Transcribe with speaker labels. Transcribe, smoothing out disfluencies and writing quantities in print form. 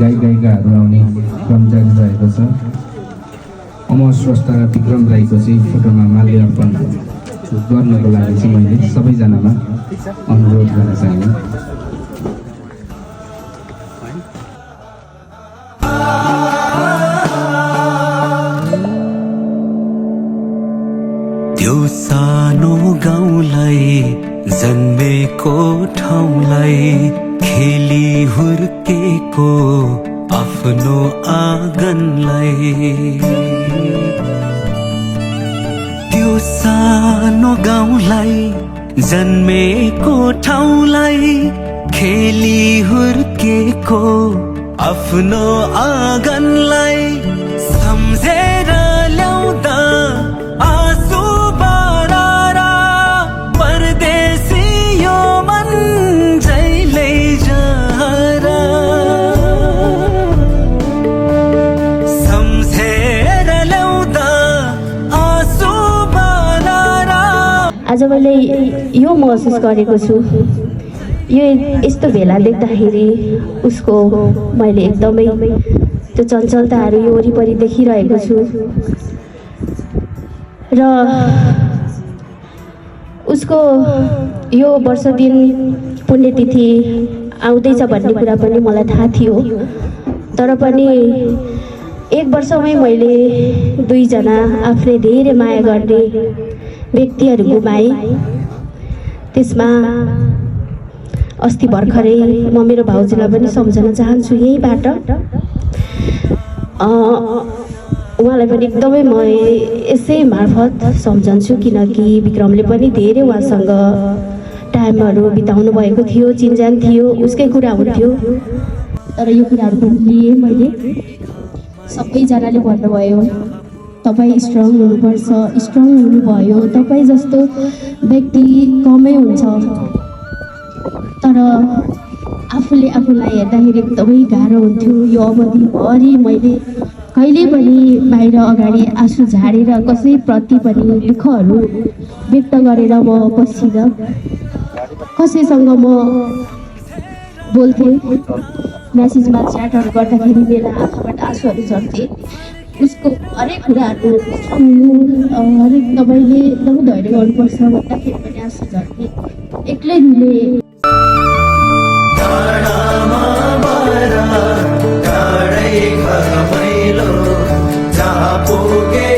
Speaker 1: गायक गायिकाहरू आउने क्रम जारी रहेको छ। अमर स्रष्टा विक्रम राईको चाहिँ फोटोमा माल्यार्पण गर्नको लागि चाहिँ मैले सबैजनामा अनुरोध गर्न चाहन्छु।
Speaker 2: त्यो सानो गाउँलाई जन्मेको ठाउँलाई खेली हुर्केको आफ्नो आँगनलाई त्यो सानो गाउँलाई जन्मेको ठाउँलाई खेली हुर्केको आफ्नो आँगनलाई सम्झेर ल्याउँदा आँसु बरारा परदेशी यो मन जहिले जरा सम्झेर ल्याउँदा आँसु बरारा।
Speaker 3: आज मैले यो महसुस गरेको छु, यो यस्तो भेला देख्दाखेरि उसको मैले एकदमै त्यो चञ्चलताहरू यो वरिपरि देखिरहेको छु र उसको यो वर्ष दिन पुण्यतिथि आउँदैछ भन्ने कुरा पनि मलाई थाहा थियो। तर पनि एक वर्षमै मैले दुईजना आफूले धेरै माया गर्ने व्यक्तिहरू गुमाएँ। त्यसमा अस्ति भर्खरै म मेरो भाउजूलाई पनि सम्झन चाहन्छु यहीँबाट। उहाँलाई पनि एकदमै म यसै मार्फत सम्झन्छु, किनकि विक्रमले पनि धेरै उहाँसँग टाइमहरू बिताउनु भएको थियो, चिनजान थियो, उसकै कुरा हुन्थ्यो। तर यो कुराहरू पनि लिएँ मैले। सबैजनाले भन्नुभयो तपाईँ स्ट्रङ हुनुपर्छ, स्ट्रङ हुनुभयो, तपाईँ जस्तो व्यक्ति कमै हुन्छ। तर आफूले आफूलाई हेर्दाखेरि एकदमै गाह्रो हुन्थ्यो। यो अवधिभरि मैले कहिले पनि बाहिर अगाडि आँसु झारेर कसैप्रति पनि दुःखहरू व्यक्त गरेर म बसिनँ। कसैसँग म बोल्थेँ, म्यासेजमा च्याटहरू गर्दाखेरि मेरो आँखाबाट आँसुहरू झर्थे। उसको हरेक कुराहरू हरेक तपाईँले एकदम धैर्य गर्नुपर्छ भन्दाखेरि पनि आँसु झर्थे, एक्लै रुले।
Speaker 2: जहाँ पुगे